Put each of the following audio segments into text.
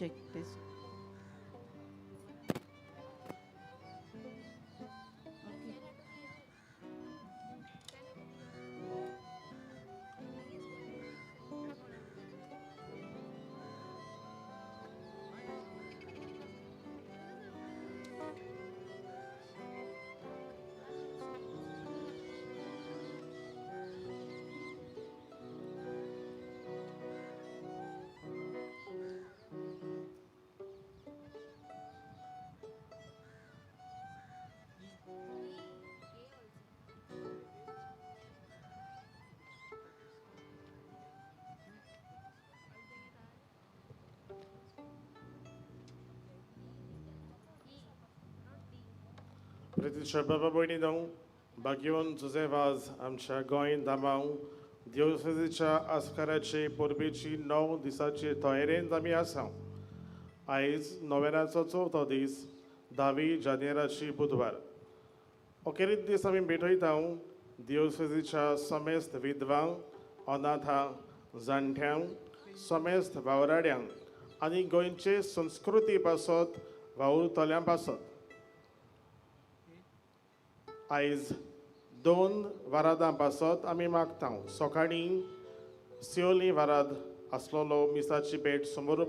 Check please. प्रितीच्या बाबा भयणीनो, भाग्यवंत जुझे वाज आमच्या गोंय दामांव दिवसेच्या आस्काराचे परबेची 9 दिसाचे तयारेंत आमी आसा. आयज नोव्हेंब्राचो चवथो दीस, 10 जानेवाराची बुधवार. अखेरीत दीस आमी भेटयता दिवसेच्या समेस्त विधवांक, अनाथांक, जाणट्यांक, समेस्त वावराड्यांक आनी गोंयचे संस्कृती पासत वावुरतल्यां पासत. आयज 2 वरादां पासत आमी मागता. सकाळीं सियोली वराद आसलेलो मिसाची भेट समोर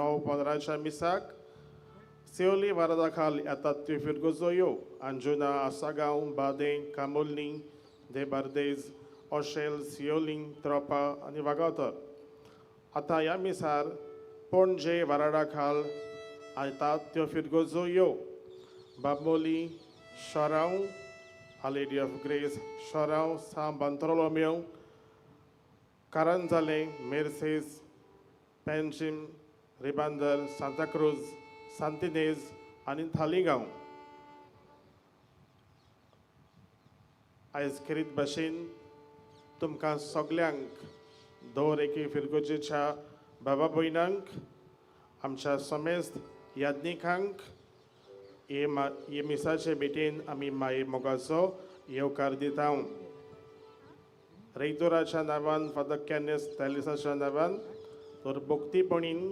9:15 मिसाक सियोली वरादा खाल येतात त्यो फिरगजो यो अंजुना, आसागांव, बादें, कामोल्नी, देबार्देज, ओशेल, सियोली, त्रोपा आनी वागावतर. आतां ह्या मिसार पणजे वराडा खाल येतात त्यो फिरगजो यो Bambolim, Chorão, a Lady of Grace, Chorão, São Bartolomeu, Caranzalem, Mercedes, Panjim, Ribandar, Santa Cruz, Santinez आनी थालिगांव. आयज खेरीत भाशेन तुमकां सगल्यांक दर एके फिरगोजेच्या बाबा भयणांक, आमच्या समेस्त याज्ञिकांक हे मिसाचे भेटेन आमी माये मोगाचो येवकार दिता. रेयतोराच्या नांवान, फादर कॅनस टॅलिसाच्या नांवान तर भक्तीपणीन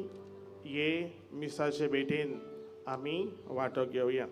हे मिसाचे भेटेन आमी वांटो घेवया.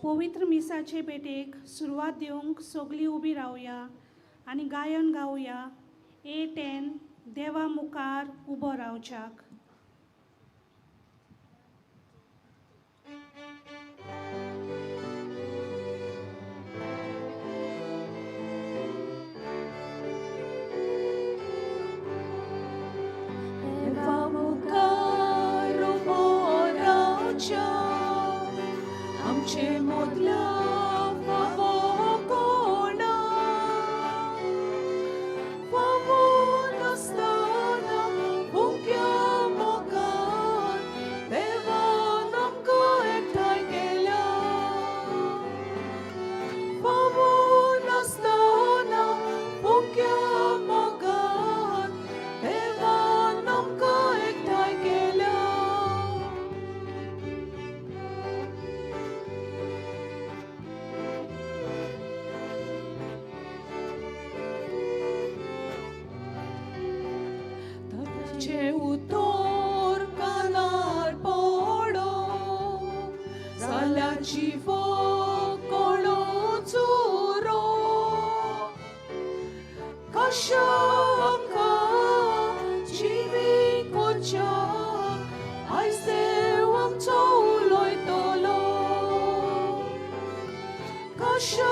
पवित्र मिसाचे भेटेक सुरवात दिवंक सगळीं उबी रावया आनी गायन गावया. 8-10 देवा मुखार उबो रावच्याक. देवा मुखार उबो रावच्याक आमचे मोदल्या फावो कोणा, फावो नासतना फुक्या मोगान देवान आमकां एकठांय केल्या. फावो नासतना फुक्या मोगान देवान आमकां एकठांय केल्या. जिवो कोळो चुरो कशा आमकां जिवी कोच्याक आयज देव आमचो उलयतलो कशा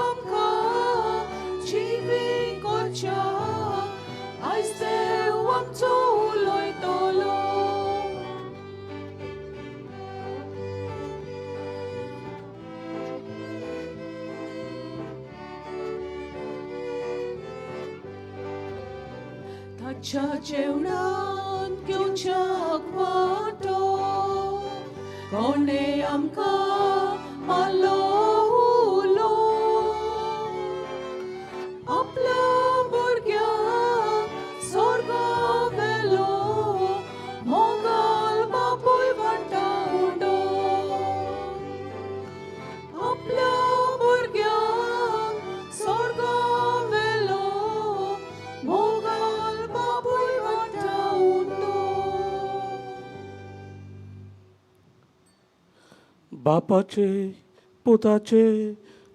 आमकां जिवी कोच्याक आयज देव आमचो उलयतलो. ताच्या जेवणान घेवच्याक वांटो कोणें आमकां मारलो उलो आपल्या भुरग्यांक स्वर्गा वेलो मोगाल बापूय वांटा उडो आपल्या भुरग्यांक स्वर्गा वेलो मोगाल बापूय वांटा उडो. बापाचे पुताचे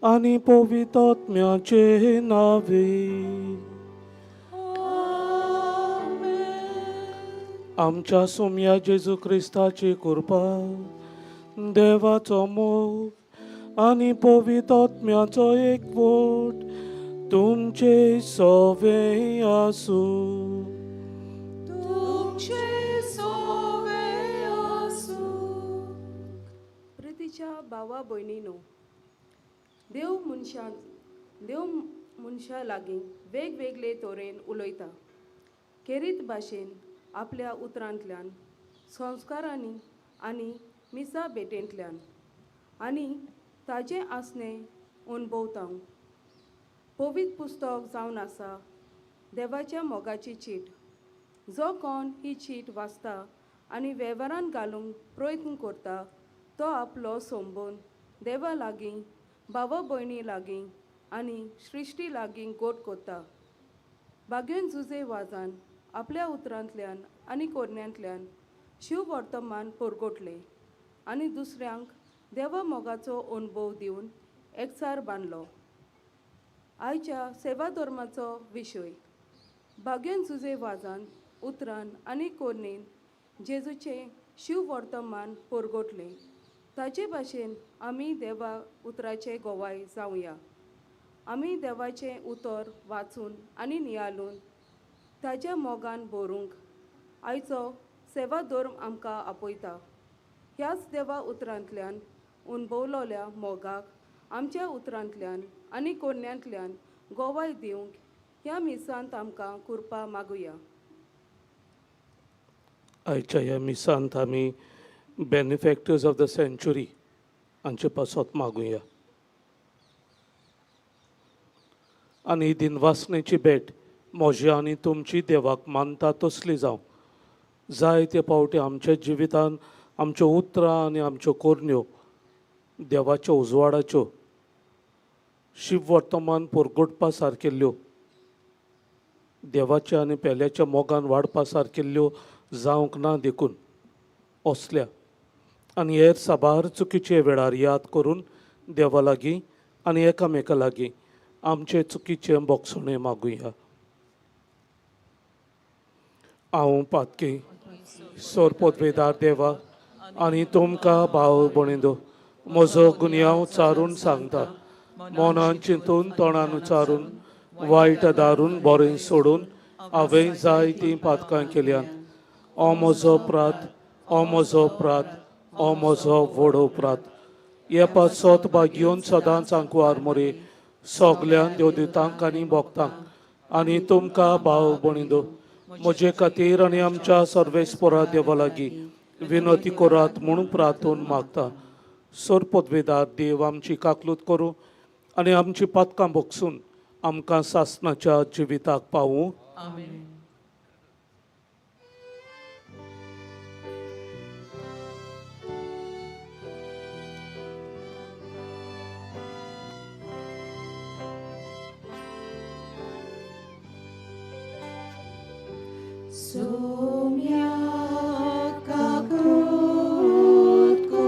आनी पवित्र नावे. आमच्या सोम्या जेजू क्रिस्ताची कृपा, देवाचो मोग आनी पवित्र आत्म्याचो एकवट तुमचे सवे आसूं. तुमचे सोवे आसूं. प्रितीच्या भावा भयणीनो, देव मनशा लागीं वेगवेगळे तरेन उलयता, खेरीत भाशेन आपल्या उतरांतल्यान, संस्कारांनी आनी मिसा भेटेंतल्यान आनी ताजें आसणें अणभवता. पवित्र पुस्तक जावन आसा देवाच्या मोगाची चीट. जो कोण ही चीट वाचता आनी वेव्हारान घालूंक प्रयत्न करता तो आपलो संबंद देवा लागीं, भावा भयणी लागीं आनी सृश्टी लागीं गोट करता. बागेन जुजे वाजान आपल्या उतरांतल्यान आनी कोरण्यांतल्यान शिव वर्तमान परगटलें आनी दुसऱ्यांक देवा मोगाचो अणभव दिवन एकचार बांदलो. आयच्या सेवा धर्माचो विशय बागेन जुजे वाजान उतरान आनी कोरणेन जेजूचें शिव वर्तमान परगटलें. ताजे भाशेन आमी देवा उतराचे गोवाय जावया. आमी देवाचें उतर वाचून आनी नियाळून ताज्या मोगान भरूंक आयचो सेवा धर्म आमकां आपयता. ह्याच देवा उतरांतल्यान अणभवलोल्या मोगाक आमच्या उतरांतल्यान आनी कोरण्यांतल्यान गोवाय दिवंक ह्या मिसांत आमकां कृपा मागुया. आयच्या ह्या मिसांत आमी बेनिफॅक्टर्स ऑफ the century हांचे पासत मागुया आनी दिनवासनेची भेट म्हजी आनी तुमची देवाक मानता तसली जावं. जायते फावटी आमच्या जिवितान आमच्यो उतरां आनी आमच्यो कोरण्यो देवाच्या उजवाडाच्यो शिव वर्तमान परगटपा सारकेल्ल्यो, देवाच्या आनी पेल्याच्या मोगान वाडपा सारकेल्ल्यो जावंक ना देखून असल्या आनी हेर साबार चुकीचे वेळार याद करून देवा लागीं आनी एकामेका लागीं आमचे चुकीचे बोगसणे मागुया. हांव पातकी सोरपोतवेदार देवा आनी तुमकां भाव भणिदो म्हजो गुन्यांव चारून सांगता. मनान चिंतून तोंडान उचारून वायट दारून बरें सोडून हांवें जायतीं पातकां केल्यात. ओ म्हजो प्रात, ओ म्हजो प्रात, ओ म्हजो व्हड प्रात. हे पासत भाग्योन सदांच आंकवार मोरे सगल्यान देवदितांक आनी भोगतांक आनी तुमकां भाव भणिदो म्हजे खातीर आनी आमच्या सर्वेस्परा देवा लागीं विनवती करात म्हूण प्रार्थून मागता. सरपदवेदार देव आमची काकलूत करूं आनी आमची पातकां भोगसून आमकां सासणाच्या जिविताक पावूं. आमेन. Soumya kakrut ko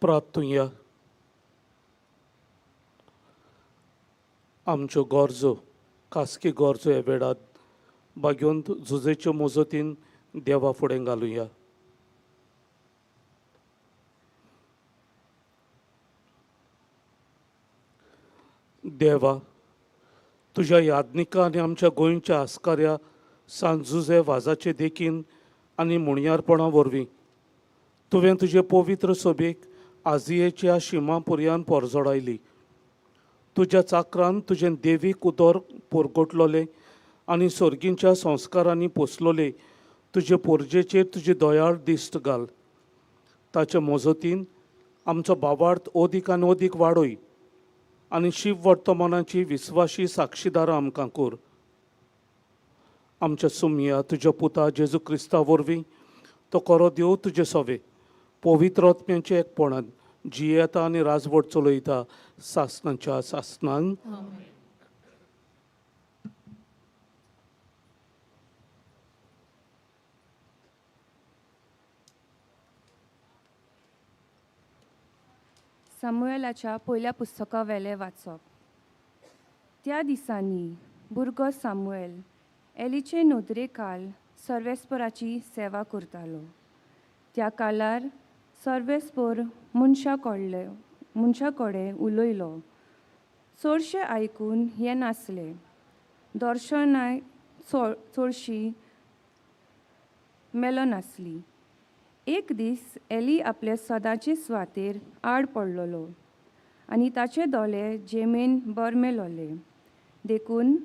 प्रार्थुया. आमच्यो गरजो, खासगी गरजो ह्या वेळार बागेवंत जुजेच्यो मजतीन देवा फुडें घालुया. देवा, तुज्या यादनिका आनी आमच्या गोंयच्या आस्काऱ्या सांत जुजे वाजाचे देखीन आनी मुणयारपणा वरवीं तुवें तुजे पवित्र सोबेक आजियेच्या शिमा पुरयान पोरजोडायली. तुज्या चाकरान तुजें देवीक उदर पोरगोटलोलें आनी सोर्गींच्या संस्कारांनी पोसलोले तुजे पोरजेचेर तुजी दयाळ दिश्ट घाल. ताचे मजतीन आमचो भावार्थ ओदीक आनी ओदीक वाडय आनी शिव वर्तमानाची विस्वाशी साक्षीदारां आमकां कर. आमच्या सुमया तुज्या पुता जेजू क्रिस्ता वरवीं तो करो देव तुजे सवे पवित्र आत्म्याचे एकपणान जियेता आनी राजवट चलयता सासनाच्या सासनान. सामुएलाच्या पयल्या पुस्तका वेलें वाचप. त्या दिसांनी भुरगो सामुएल एलीचे नदरे काल सर्वेस्पराची सेवा करतालो. त्या कालार सर्वेस्पर मनशा कडेन उलयलो. चडशें आयकून हें नासलें, दर्शनाय चडशीं मेळनासलीं. एक दीस एली आपले सदांचे सुवातेर आड पडलेलो आनी ताचे दोळे जेमेन बरमेलोले, देखून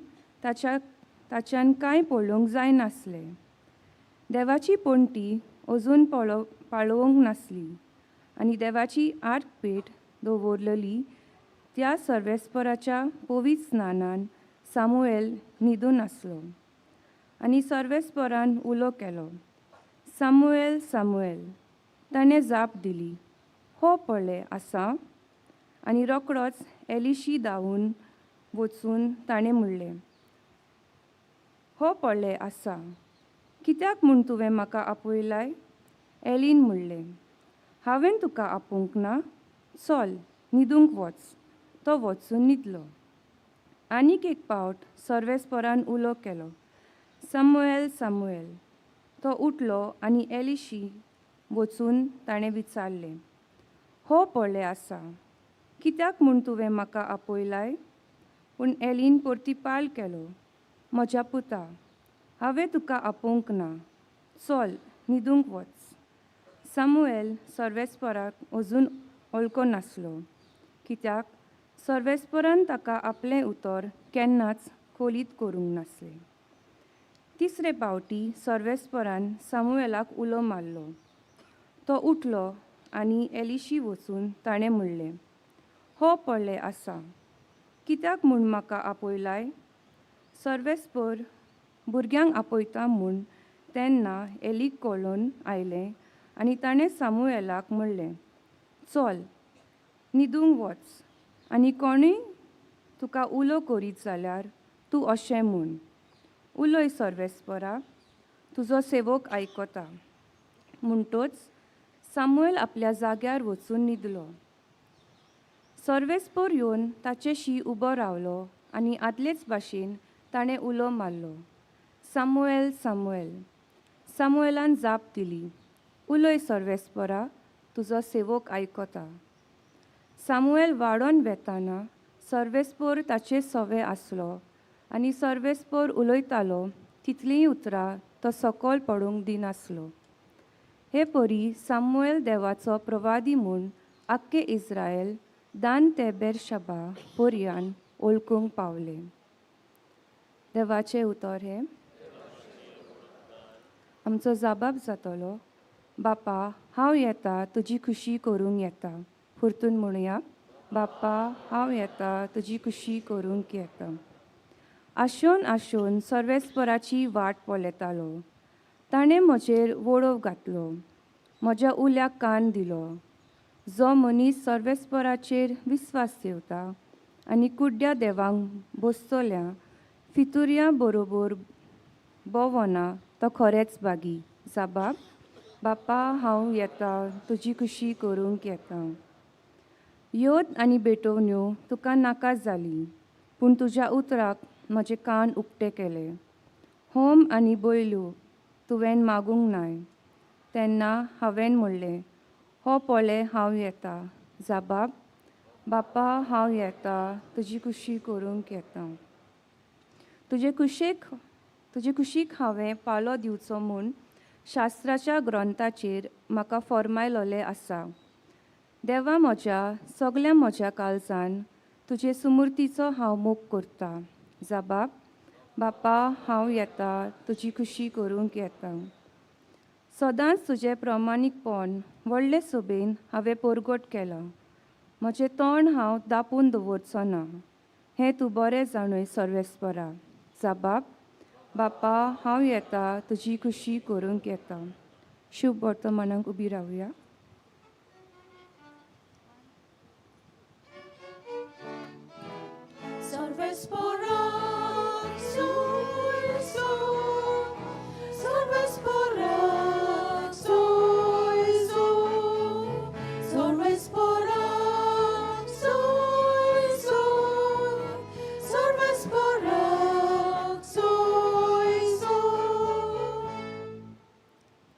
ताच्यान कांय पळोवंक जायनासलें. देवाची पणटी अजून पाळोवंक नासली आनी देवाची आर्कपेट दवरलेली त्या सर्वेस्पराच्या पवित्र स्नानान सामुएल न्हिदून आसलो. आनी सर्वेस्परान उलो केलो, सामुएल, सामुएल. ताणें जाप दिली, हो पळय आसा. आनी रोकडोच एलिशी धांवून वचून ताणें म्हणलें, हो पळय आसा, कित्याक म्हूण तुवें म्हाका आपयलाय? एलीन म्हणलें, हांवें तुका आपोवंक ना, चल न्हिदूंक वच. तो वचून न्हिदलो. आनीक एक पावट सर्वेस्परान उलो केलो, सामुएल, सामुएल. तो उठलो आनी एलिशी वचून ताणें विचारलें, हो पळय आसा, कित्याक म्हूण तुवें म्हाका आपयलाय? पूण एलीन परतीपाल केलो, म्हज्या पुता, हांवें तुका आपोवंक ना, चल न्हिदूंक वच. सामुएल सर्वेस्पराक अजून वळखो नासलो, कित्याक सर्वेस्परान ताका आपलें उतर केन्नाच खोलीत करूंक नासलें. तिसरे पावटी सर्वेस्परान सामुएलाक उलो मारलो. तो उठलो आनी एलिशी वचून ताणें म्हणलें, हो पळय आसा, कित्याक म्हूण म्हाका आपयलाय? सर्वेस्पर भुरग्यांक आपयता म्हूण तेन्ना एलीक कळून आयलें आनी ताणें सामुएलाक म्हणलें, चल न्हिदूंक वच आनी कोणूय तुका उलो करीत जाल्यार तूं अशें म्हूण, उलय सर्वेस्परा, तुजो सेवक आयकता. म्हणटोच सामुएल आपल्या जाग्यार वचून न्हिदलो. सर्वेस्पर येवन ताचेशी उबो रावलो आनी आदलेच भाशेन ताणें उलो मारलो, सामुएल, सामुएल. सामुएलान जाप दिली, उलय सर्वेस्परा, तुजो सेवक आयकता. सामुएल वाडोन वेताना सर्वेस्पर ताचे सवे आसलो आनी सर्वेस्पर उलयतालो तितलींय उतरां तो सकयल पडूंक दिनासलो. हे परी सामुएल देवाचो प्रवादी म्हूण आख्खे इस्रायल दान ते बेरशबा पर्यान वळखूंक पावले. देवाचें उतर हें. आमचो जाबाब जातलो, बापा हांव येता तुजी खुशी करूंक येता. परतून म्हणुया, बापा हांव येता तुजी खुशी करूंक येता. आशोन आशोन सर्वेस्पराची वाट पळयतालो. ताणें म्हजेर वडोव घातलो, म्हज्या उल्याक कान दिलो. जो मनीस सर्वेस्पराचेर विस्वास दवरता आनी कुड्ड्या देवांक बसतल्या फितुर्या बरोबर भोंवना तो खरेंच बागी. जाबाब, बापा हांव येता तुजी खुशी करूंक येता. योद आनी भेटोवण्यो तुका नाका जाली, पूण तुज्या उतराक म्हजे कान उक्ते केले. होम आनी बैल्यो तुवें मागूंक नाय. तेन्ना हांवें म्हणलें, हो पळय हांव येता. जाबाब बापा, हांव येता, तुजी खुशी करूंक येता. तुजे कुशीक हांवें पालो दिवचो म्हूण शास्त्राच्या ग्रंथाचेर म्हाका फॉर्मायलोलें आसा. देवा म्हज्या, सगल्या म्हज्या काळजान तुजे सुमूर्तीचो हांव मोग करता. जाबाब बापा, हांव येता, तुजी खुशी करूंक येता. सदांच तुजें प्रमाणीकपण व्हडले सोबेन हांवें परगट केलां. म्हजें तोंड हांव दापून दवरचो ना, हें तूं बरें जाणूय सर्वेस्परा. जाबाब बापा, हांव येता, तुजी खुशी करूंक येता. शुभ वर्तमानाक उबी रावया.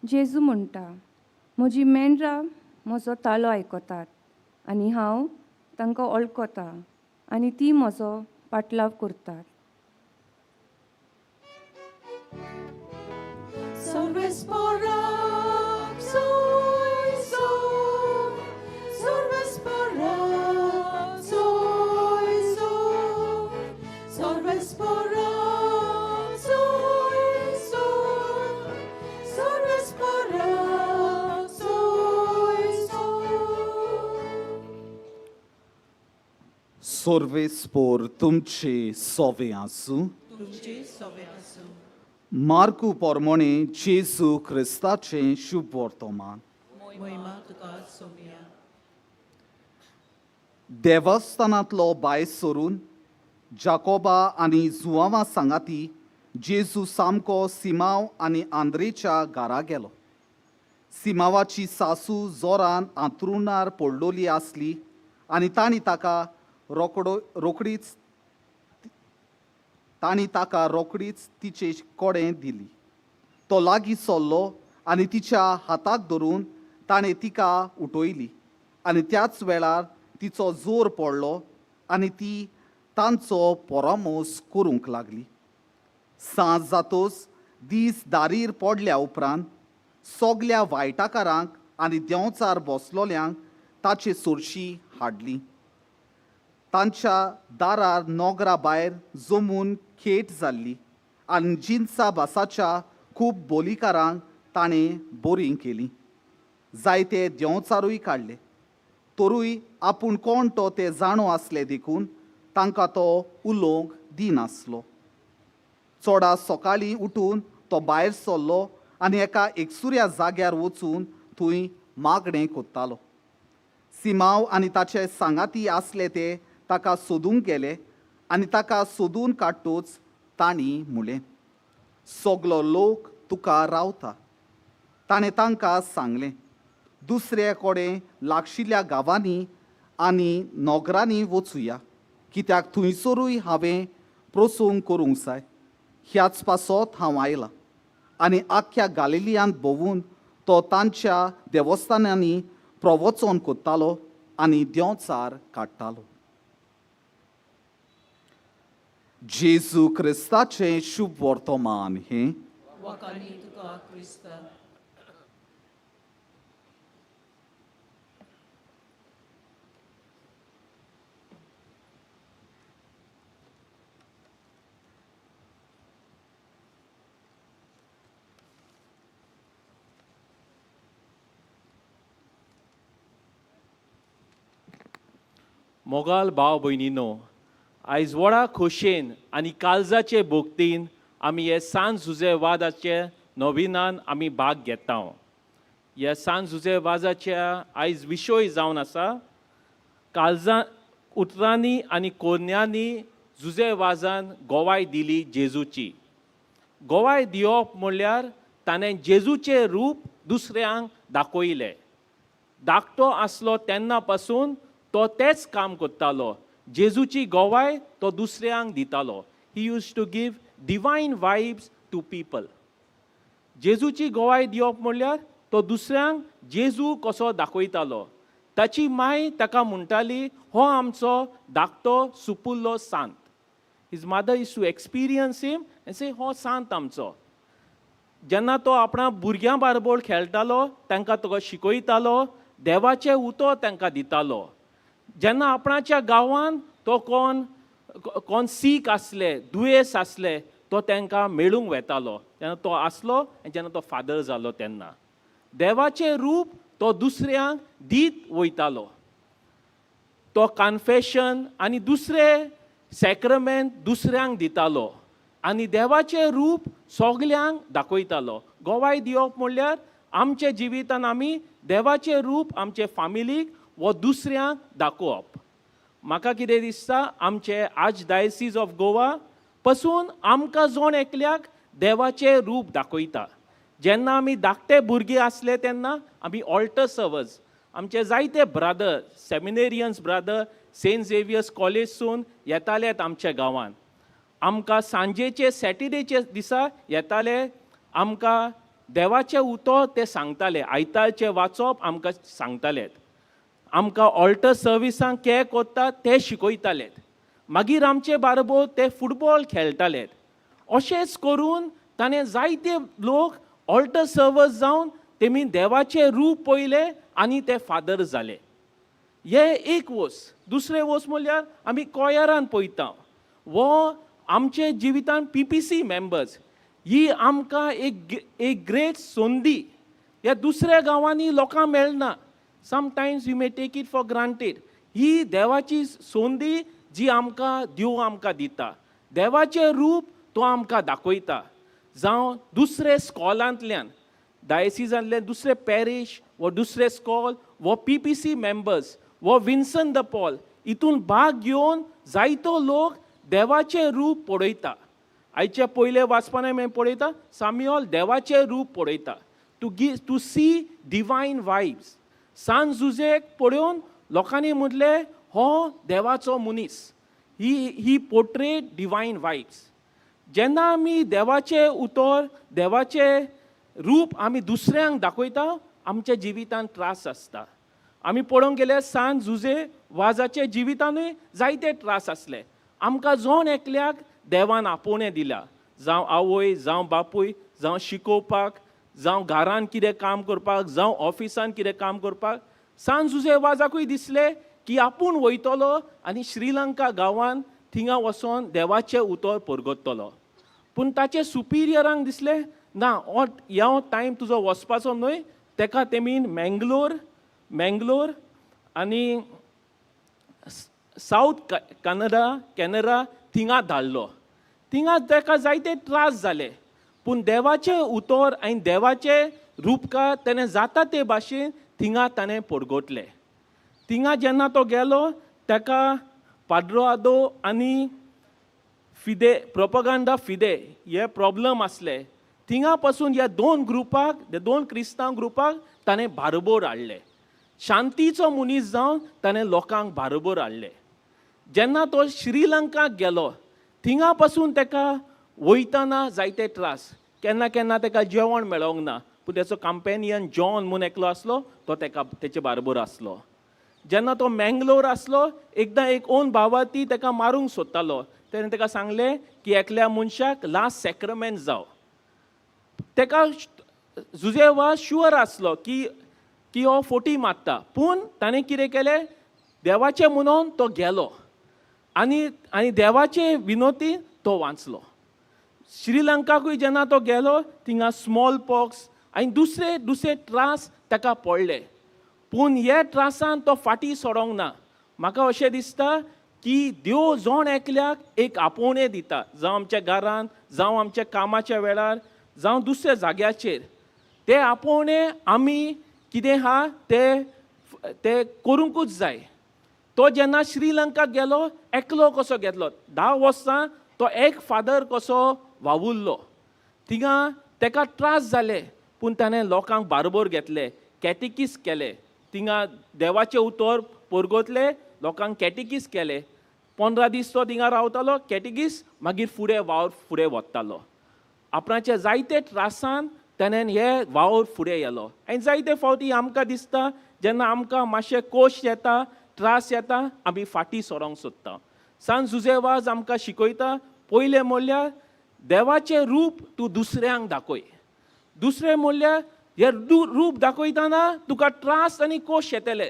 जेजू म्हणटा, म्हजी मेंढरां म्हजो तालो आयकतात आनी हांव तांकां वळखता आनी ती म्हजो पाटलाव करतात. सोर्वेस्पोर तुमचे सोवे आसूं. मार्कू पोरमोणे जेजू क्रिस्ताचें शुभ वर्तमान. देवस्थानांतलो भायर सरून जाकोबा आनी जुआवा सांगाती जेजू सामको सिमांव आनी आंद्रेच्या घरा गेलो. सिमांवाची सासू जोरान आंतरुणार पडलोली आसली आनी तांणी ताका रोकडीच तिचे कडेन दिली. तो लागीं सरलो आनी तिच्या हाताक धरून ताणें तिका उठयली आनी त्याच वेळार तिचो जोर पडलो आनी ती तांचो परामोस करूंक लागली. सांज जातोच दीस दारीर पडल्या उपरांत सगल्या वायटाकारांक आनी देंवचार बसलोल्यांक ताचे सोरशी हाडली. तांच्या दारार नोगरा भायर जमून खेट जाल्ली आनी जिन्सा भासाच्या खूब बोलीकारांक ताणें बोरीं केली. जायते देंवचारूय काडले, तरूय आपूण कोण तो ते जाणो आसले देखून तांकां तो उलोवंक दिनासलो. चोडा सकाळीं उठून तो भायर सरलो आनी एका एकसुऱ्या जाग्यार वचून थंय मागणें कोत्तालो. सिमांव आनी ताचे सांगाती आसले ते ताका सोदूंक गेले आनी ताका सोदून काडटूच तांणी म्हणलें, सगलो लोक तुका रावता. ताणें तांकां सांगलें, दुसरे कडेन लागशिल्ल्या गांवांनी आनी नोगरांनी वचुया, कित्याक थंयसरूय हांवें प्रसंग करूंक जाय. ह्याच पासत हांव आयलां. आनी आख्ख्या गालिलियांत भोंवून तो तांच्या देवस्थानांनी प्रवचन कोत्तालो आनी देंवचार काडटालो. जेजू क्रिस्ताचें शुभ वर्तमान हें. मोगाल भाव भयणीनो, आयज व्हडा खोशयेन आनी काळजाचे भोगतीन आमी हे सान जुजे वादाचे नविनान आमी भाग घेता. ह्या सान जुजे वाजाच्या आयज विशय जावन आसा काळजा उतरांनी आनी कोन्यांनी जुजे वाजान गोवाय दिली जेजूची. गोवाय दिवप म्हणल्यार ताणें जेजूचें रूप दुसऱ्यांक दाखयलें. धाकटो आसलो तेन्ना पासून तो तेंच काम करतालो. जेजूची गवाय तो दुसऱ्यांक दितालो. He used to give divine vibes to people. जेजूची गवाय दिवप म्हणल्यार तो दुसऱ्यांक जेजू कसो दाखयतालो. ताची माय ताका म्हणटाली, हो आमचो धाकटो सुपुल्लो सांत. His mother used to experience him and say, हो सांत आमचो. जेन्ना तो आपणा भुरग्यां बारबोर खेळटालो, तांकां तो शिकयतालो, देवाचें उतर तांकां दितालो. जेन्ना आपणाच्या गांवांत तो कोण कोण सीक आसले, दुयेंस आसले, तो तांकां मेळूंक वेतालो तेन्ना तो आसलो आनी जेन्ना तो फादर जालो तेन्ना देवाचें रूप तो दुसऱ्यांक दीत वयतालो. तो कन्फेशन आनी दुसरे सॅक्रमेंत दुसऱ्यांक दितालो आनी देवाचें रूप सगल्यांक दाखयतालो. गवाय दिवप म्हणल्यार आमच्या जिवितान आमी देवाचें रूप आमचे फामिलीक वो दुसऱ्यांक दाखोवप. म्हाका कितें दिसता, आमचे आर्चडायसीज ऑफ गोवा पसून आमकां जण एकल्याक देवाचें रूप दाखयता. जेन्ना आमी धाकटे भुरगीं आसले तेन्ना आमी ऑल्टर सर्वस, आमचे जायते ब्रादर, सेमिनेरियन्स ब्रादर, सेंट झेवियर्स कॉलेजसून येतालेत आमच्या गांवांत. आमकां सांजेचे, सॅटर्डेचे दिसा येताले, आमकां देवाचें उतर ते सांगताले, आयतारचें वाचप आमकां सांगताले, आमकां ऑल्टर सर्विसांक के कोत्ता ते शिकयताले. मागीर आमचे बारबोर ते फुटबॉल खेळटाले. अशेंच करून ताणें जायते लोक ऑल्टर सर्वस जावन तेमी देवाचें रूप पळयलें आनी ते फादर जाले. हे एक वोस. दुसरें वोस म्हणल्यार आमी कॉयरान पळयता वो आमचे जिवितान पीपीसी मेंबर्स ही आमकां एक ग्रेट संदी. ह्या दुसऱ्या गांवांनी लोकांक मेळना. Sometimes you may take it for granted. ही देवाची संदी जी आमकां देव आमकां दिता. देवाचें रूप तो आमकां दाखयता. जावं दुसरे स्कॉलांतल्यान, डायसिजांतल्यान, दुसरे पॅरीश वो दुसरे स्कॉल वो पीपीसी मेंबर्स वो विन्सन the Paul हितून भाग घेवन जायतो लोक देवाचें रूप पळयता. आयच्या पयले वाचपान आमी पळयता, सामियोल देवाचें रूप पळयता, to see divine vibes. सान जुजेक पळोवन लोकांनी म्हटलें, हो देवाचो मनीस. He portrayed divine vibes. जेन्ना आमी देवाचें उतर, देवाचें रूप आमी दुसऱ्यांक दाखयता, आमच्या जिवितांत त्रास आसता. आमी पळोवंक गेल्यार सान जुजे वाजाच्या जिवितानूय जायते त्रास आसले. आमकां जण एकल्याक देवान आपोवणें दिल्या, जावं आवय, जावं बापूय, जावं शिकोवपाक, जावं घरान कितें काम करपाक, जावं ऑफिसान कितें काम करपाक. सान जुजे वाजाकूय दिसलें की आपूण वयतलो आनी श्रीलंका गांवान थिंगा वचोन देवाचें उतर परगटतलो. पूण ताचे सुपिरियरांक दिसलें, ना, हो ह्या टायम तुजो वचपाचो न्हय. तेका तेमीन मेंगलोर मेंगलोर आनी सावथ कनडा कॅनरा थिंगा धाडलो. थिंगा ताका जायते त्रास जाले, पूण देवाचें उतर आनी देवाचें रुपकार तेणें जाता ते भाशेन थिंगा ताणें परगटलें. थिंगा जेन्ना तो गेलो, ताका पाद्रोआदो आनी फिदे, प्रोपगांडा फिदे हे प्रॉब्लम आसले. थिंगा पासून ह्या दोन ग्रुपाक, ह्या दोन क्रिस्तांव ग्रुपाक ताणें बारोबर हाडले. शांतीचो मनीस जावन ताणें लोकांक बारोबर हाडले. जेन्ना तो श्रीलंकाक गेलो, थिंगा पासून ताका वयतना जायते त्रास. केन्ना केन्ना ताका जेवण मेळोंक ना, पूण तेचो कंपेनियन जॉन म्हूण एकलो आसलो, तो ताका तेचे बारोबर आसलो. जेन्ना तो मेंगलोर आसलो, एकदां एक ओन भावाती ताका मारूंक सोदतालो. तेणें ताका सांगलें की एकल्या मनशाक लास्ट सॅक्रमेंट जाव. ताका जुजे वाज शुअर आसलो की हो फोटी मारता, पूण ताणें कितें केलें, देवाचें म्हणून तो गेलो आनी देवाचे विनोती तो वांचलो. श्रीलंकाकूय जेन्ना तो गेलो, थिंगा स्मॉल पॉक्स आनी दुसरे दुसरे त्रास ताका पडले, पूण हे त्रासान तो फाटीं सोडोंक ना. म्हाका अशें दिसता की देव जण एकल्याक एक आपोवणें दिता, जावं आमच्या घरांत, जावं आमच्या कामाच्या वेळार, जावं दुसऱ्या जाग्याचेर. ते आपोवणें आमी कितें आहा ते ते करूंकूच जाय. तो जेन्ना श्रीलंकाक गेलो, एकलो कसो गेलो, 10 वर्सां तो एक फादर कसो वावुरलो. थिंगा ताका त्रास जाले, पूण ताणें लोकांक बारोबर घेतले, कॅटिकीस केले. थिंगा देवाचें उतर परगोतले लोकांक कॅटिकीस केले. 15 दीस तो थिंगा रावतालो कॅटिकीस, मागीर फुडें वावर फुडें वतालो. आपणाचे जायते त्रासान तेणेन हे वावर फुडें येलो. आनी जायते फावटी आमकां दिसता जेन्ना आमकां मातशें कोश येता, त्रास येता, आमी फाटीं सरोंक सोदता. सांत जुजे वाज आमकां शिकयता, पयलें म्हणल्यार देवाचें रूप तूं दुसऱ्यांक दाखय. दुसरें म्हणल्यार हें रूप दाखयतना तुका त्रास आनी कोश येतले.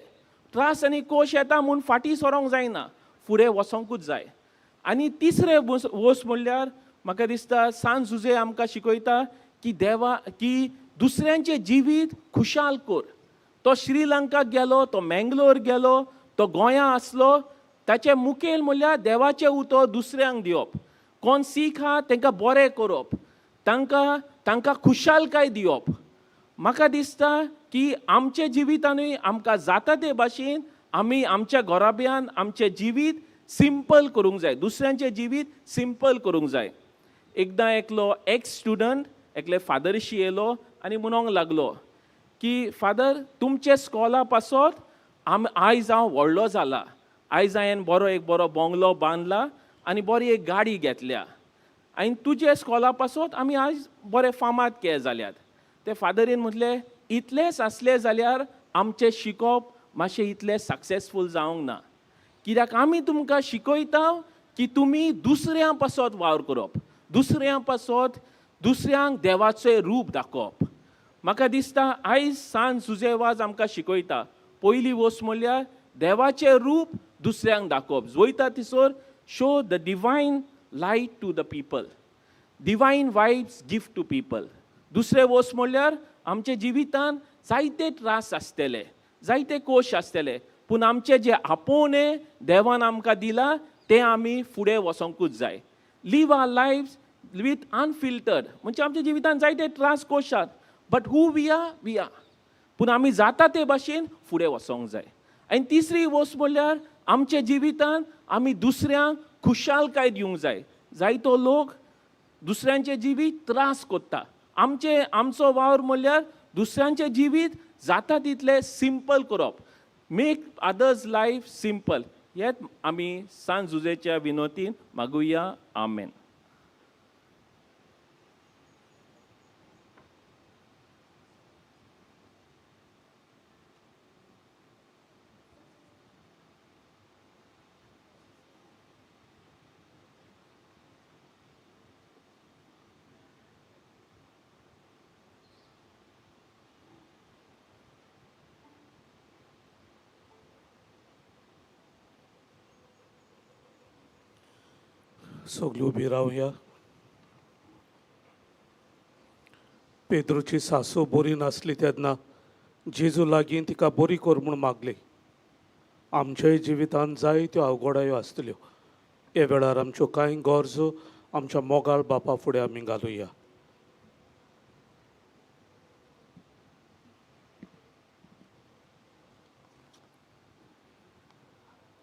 त्रास आनी कोश येता म्हूण फाटीं सरोंक जायना, फुडें वचोंकूच जाय. आनी तिसरें वस्त म्हणल्यार म्हाका दिसता सांत जुजे आमकां शिकयता की देवा की दुसऱ्यांचें जिवीत खुशाल कर. तो श्रीलंकाक गेलो, तो मेंगलोर गेलो, तो गोंया आसलो. ताचें मुखेल म्हणल्यार देवाचें उतर दुसऱ्यांक दिवप. कोण सीख आहा तांकां बरें करप, तांकां तांकां खुशालकाय दिवप. म्हाका दिसता की आमच्या जिवितानूय आमकां जाता ते भाशेन आमी आमच्या घराब्यान आमचें जिवीत सिंपल करूंक जाय, दुसऱ्यांचें जिवीत सिंपल करूंक जाय. एकदां एकलो एक्स स्टुडंट एकले फादरशी येयलो आनी म्हणोंक लागलो की फादर, तुमचे स्कॉला पासत आयज हांव व्हडलो जाला. आयज हांवें बरो एक बरो बंगलो बांदला आनी बरी एक गाडी घेतल्या आनी तुजे स्कॉला पासत आमी आयज बरे फामाद के जाल्यात. ते फादरीन म्हटलें, इतलेंच आसलें जाल्यार आमचें शिकोवप मातशें इतलें सक्सेसफूल जावंक ना, कित्याक आमी तुमकां शिकयता की तुमी दुसऱ्यां पासत वावर करप, दुसऱ्यां पासत दुसऱ्यांक देवाचें रूप दाखोवप. म्हाका दिसता आयज सांत जुजे वाज आमकां शिकयता, पयली वस्त म्हणल्यार देवाचें रूप दुसऱ्यांक दाखोवप. वयता थंयसर show the divine light to the people, divine vibes give to people. दुसरें वस्त म्हणल्यार आमच्या जिवितान जायते त्रास आसतले, जायते कोश आसतले, पूण आमचें जें आपोवणें देवान आमकां दिलां तें आमी फुडें वचोंकूच जाय. Live our life with unfiltered, म्हणजे आमच्या जिवितान जायते त्रास कोश आसात, but who we are, we are, पूण आमी जाता ते भाशेन फुडें वचोंक जाय. आनी तिसरी वस्त म्हणल्यार आमच्या जिवितान आमी दुसऱ्यांक खुशालकाय दिवंक जाय. जायतो लोक दुसऱ्यांचें जिवीत त्रास कोत्ता. आमचें आमचो वावर म्हणल्यार दुसऱ्यांचें जिवीत जाता तितलें सिंपल करप, मेक अदर्स लायफ सिंपल. हेच आमी सांत जुजेच्या विनोतीन मागुया. आमेन. सगळी उबी रावया. पेद्रूची सासू बरी नासली तेन्ना जेजू लागीं तिका बरी कर म्हूण मागली. आमच्याय जिवितांत जायत्यो अवघडायो आसतल्यो. ह्या वेळार आमच्यो कांय गरजो आमच्या मोगाळ बापा फुडें आमी घालुया.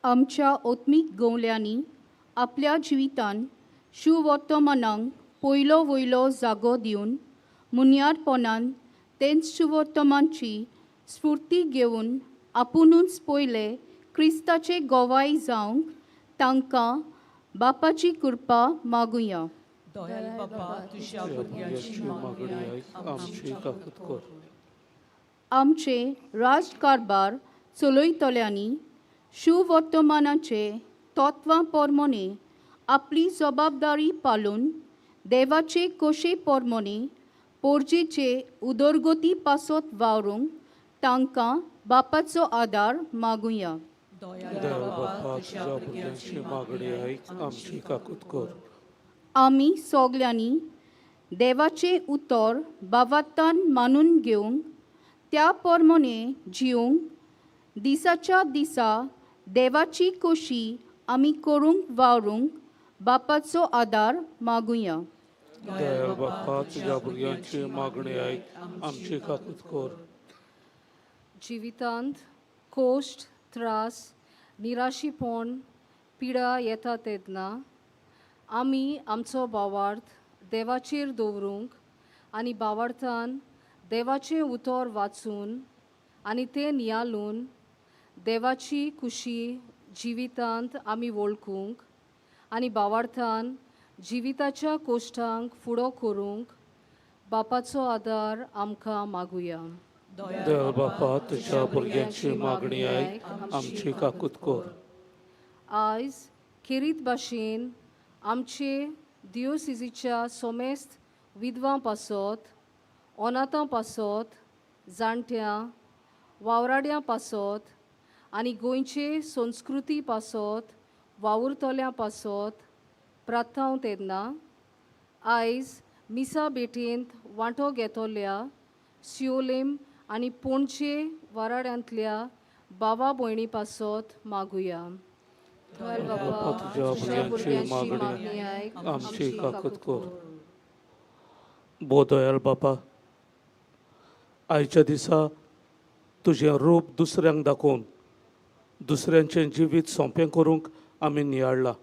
आमच्या ओत्मीक गवल्यांनी आपल्या जिवितान शुवर्तमानांक पयलो वयलो जागो दिवन मुन्यारपणान तेंच शुवर्तमानची स्फूर्ती घेवन आपुणूच पयले क्रिस्ताचे गोवाय जावंक तांकां बापाची कृपा मागुया. दयाल बापा, तुज्या भुरग्यांची मागणी आयक, आमची काकूत कर. आमचे राजकारभार चलयतल्यांनी शुवर्तमानाचे तत्वां पोरमोने आपली जबाबदारी पालून देवाचे कोशे पोरमोने पोरजेचे उदरगती पासत वावरूंक तांकां बापाचो आदार मागुया. दयाळ बापा, तुज्या भुरग्यांची मागणी आयक, आमची काकूत कर. आमी सगल्यांनी देवाचें उतर बावातान मानून घेवंक त्या पोरमोने जिवंक दिसाच्या दिसा देवाची कोशी आमी करूंक वावरूंक बापाचो आदार मागुया. दयाळ बापा, तुज्या भुरग्यांची मागणी आयक, आमची काकूत कर. जिवितांत कोश्ट, त्रास, निराशीपण, पिडा येता तेन्ना आमी आमचो भावार्थ देवाचेर दवरूंक आनी भावार्थान देवाचें उतर वाचून आनी तें नियालून देवाची खुशी जिवितांत आमी वळखूंक आनी भावार्थान जिविताच्या कोश्टांक फुडो करूंक बापाचो आदार आमकां मागुया. दयाळ बापा, तुज्या भुरग्यांची मागणी आयक, आमची काकूत कर. आयज खेरीत भाशेन आमचे दियोसिजीच्या सोमेस्त विधवां पासत, अनाथां पासत, जाणट्यां वावराड्यां पासत आनी गोंयचे संस्कृती पासत वावुरतल्यां पासत प्रार्थांव तेन्ना आयज मिसा भेटेंत वांटो घेतल्या सियोलेम आनी पणजे वाराड्यांतल्या भावा भयणी पासत मागुया. दयाळ बापा, तुज्या भुरग्यांची मागणी आयक, आमची काकूत कर. भोव दयाळ बापा, आयच्या दिसा तुजें रूप दुसऱ्यांक दाखोवन दुसऱ्यांचें जिवीत सोंपें करूंक आमी नियाळ्ळां.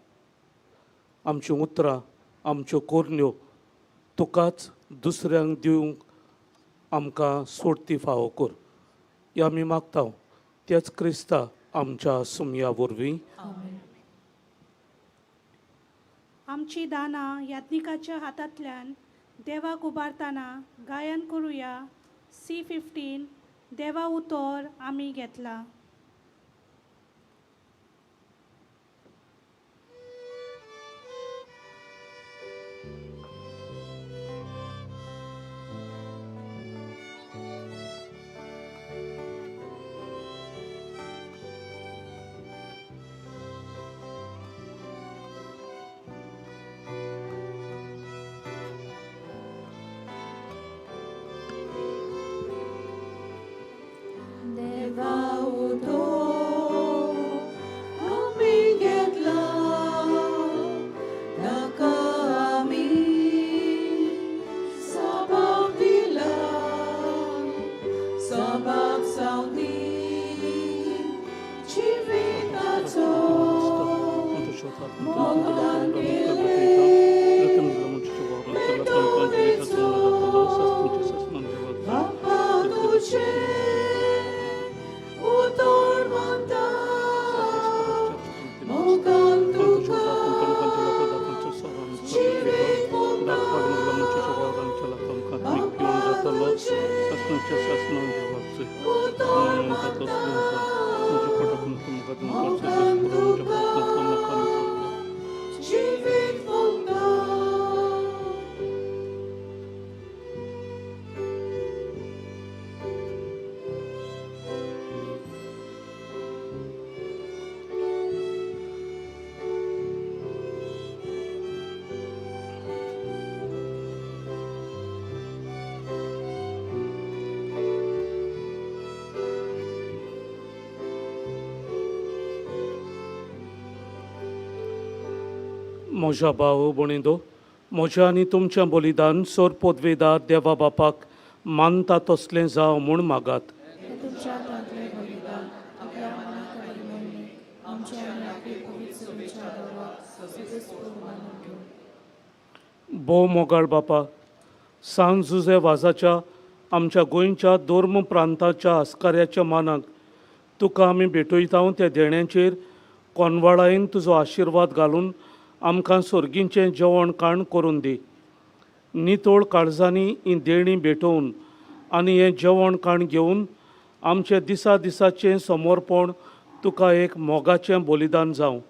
आमचीं उतरां, आमच्यो कोरण्यो तुकाच दुसऱ्यांक दिवंक आमकां सोडती फावो कर, हें आमी मागता त्याच क्रिस्ता आमच्या सुमया वरवीं. आमची दानां याज्ञिकाच्या हातांतल्यान देवाक उबारतना गायन करुया C15 देवा उतर आमी घेतला. देवा उतो आमी घेतला, ताका आमी सबाब दिला, सबाब सावदी जिविताचो मोगान केले बापा तुझे उतर मानता, मोगान तुका जिवीत मोगता, बापा तुझे उतर मानता, मोगान तुका जिवीत मोगता. म्हज्या भाव भयणींनो, म्हज्या आनी तुमचें बलिदान सोर पदवेदार देवा बापाक मानता तसलें जावं म्हूण मागात. तुमच्या हातांतलें बलिदान आपल्या मनाक आनी मोहिमेक आमच्या आनी आपले पवित्र सभेच्या देवाक सदस्पूर मानून घेवं. भोव मोगाळ बापा, सान जुजे वाजाच्या आमच्या गोंयच्या धर्म प्रांताच्या आस्काऱ्याच्या मानाक तुका आमी भेटयता त्या देण्यांचेर कोनवाळायेन तुजो आशिर्वाद घालून आमकां सोर्गींचें जेवण खाण करून दी. नितळ काळजांनी ही देणीं भेटोवन आनी हें जेवण खाण घेवन आमचें दिसा दिसाचें समर्पण तुका एक मोगाचें बलिदान जावं.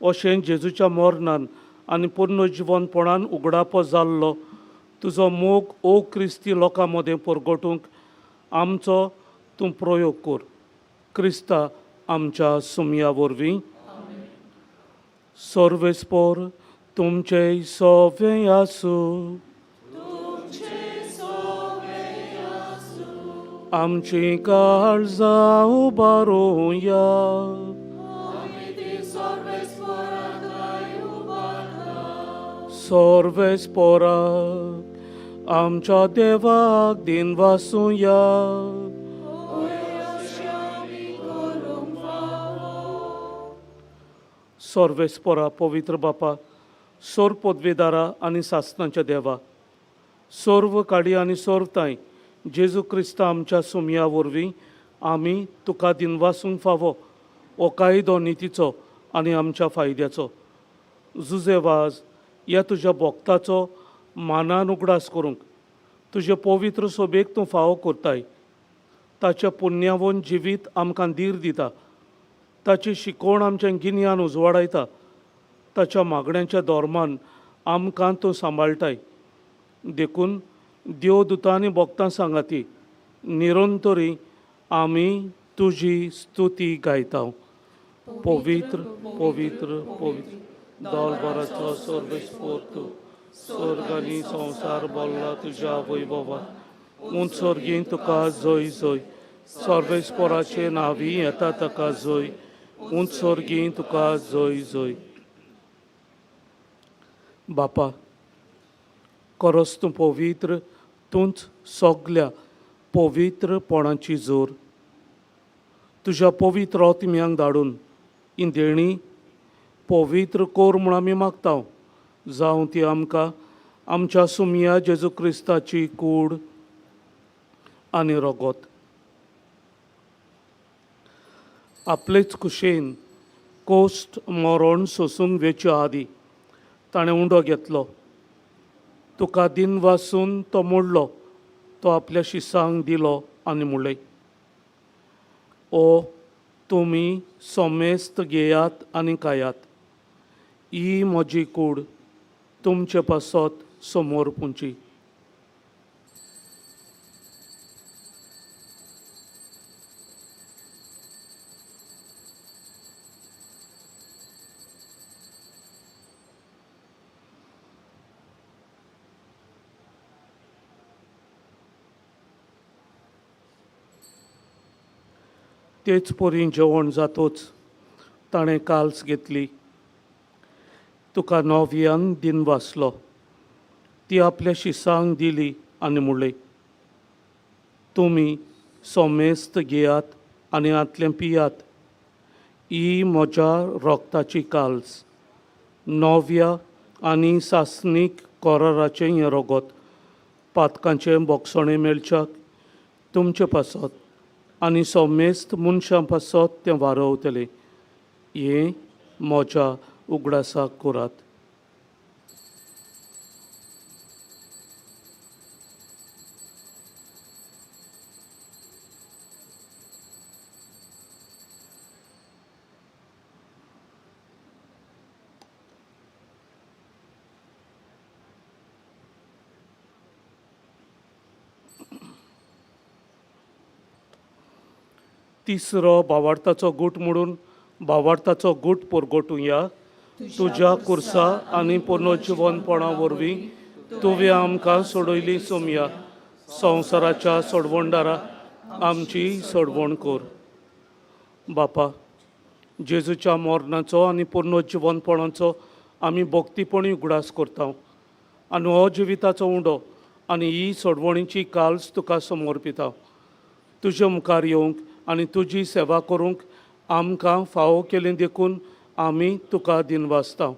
अशें जेजूच्या मरणान आनी पुर्नजिवनपणान उगडापो जाल्लो तुजो मोग ओ क्रिस्ती लोकां मदें परगटूंक आमचो तूं प्रयोग कर, क्रिस्ता आमच्या सुमया वरवीं. सर्वेस्पोर तुमचें सोवें आसूं. आमची काळजां उबारुया. सर्वेस्पोराक आमच्या देवाक दिनवासुया. सर्वेस्पोरा पवित्र बापा, सोर पदवेदारा आनी सासणाच्या देवा, सर्व काडी आनी सर्व तांय जेजू क्रिस्ता आमच्या सुमया वरवीं आमी तुका दिनवासूंक फावो हो कायदो नितीचो आनी आमच्या फायद्याचो. जुजे वाज ह्या तुज्या भोक्ताचो मानान उगडास करूंक तुजे पवित्र सोबेक तूं फावो करताय. ताच्या पुण्यावन जिवीत आमकां धीर दिता, ताची शिकवण आमचें गिन्यान उजवाडायता, ताच्या मागण्यांच्या धर्मान आमकां तूं सांबाळटाय. देखून देवदुतां आनी भक्तां सांगाती निरंतरी आमी तुजी स्तुती गायता. पवित्र पवित्र पवित्र दोलभराचो सर्वेस्पोर्त, स्वर्ग आनी संवसार भरला तुज्या वैभवान. उंच स्वर्गीं तुका जय जय, सर्वेस्पोराचे नांवी येता ताका जय, उंच स्वर्गीं तुका जय जय. बापा, खरोच तूं पवित्र, तूंच सगल्या पवित्रपणाची जोर. तुज्या पवित्र आत्म्यांक धाडून ही देणी पवित्र कोर म्हूण आमी मागता, जावं ती आमकां आमच्या सुमया जेजू क्रिस्ताची कूड आनी रगत. आपलेच कुशेन कोश्ट मरण सोसूंक वेच्या आदी ताणें उंडो घेतलो, तुका दिन वासून तो मोडलो, तो आपल्या शिसांक दिलो आनी म्हणलें, ओ तुमी सोमेस्त घेयात आनी खायात, ही म्हजी कूड तुमचे पासत समोर पुंची. तेच परी जेवण जातोच ताणें काल्स घेतली, तुका नव्यान दिन वाचलो, ती आपल्या शिसांक दिली आनी म्हणलें, तुमी सोमेस्त घेयात आनी हांतलें पियात, ही म्हज्या रोगताची काल्स, नव्या आनी सासणीक कोराराचें हें रोगत, पातकांचें बोगसणें मेळच्याक तुमचे पासत आनी सोमेस्त मनशां पासत तें वारवतलें. हें म्हज्या उगडासाक करात. तिसरो भावार्थाचो गूट म्हणून भावार्थाचो गूट परगटुया. तुज्या कुर्सा आनी पुनर्जिवनपणा वरवीं तुवें आमकां सोडयली सोमया, संवसाराच्या सोडवणदारा आमची सोडवण कर. बापा, जेजूच्या मरणाचो आनी पुनर्जिवनपणाचो आमी भक्तीपणी उगडास करता आनी हो जिविताचो उंडो आनी ही सोडवणीची काल्स तुका समर्पिता. तुजे मुखार येवंक आनी तुजी सेवा करूंक आमकां फावो केली देखून आमी तुका दिनवासता.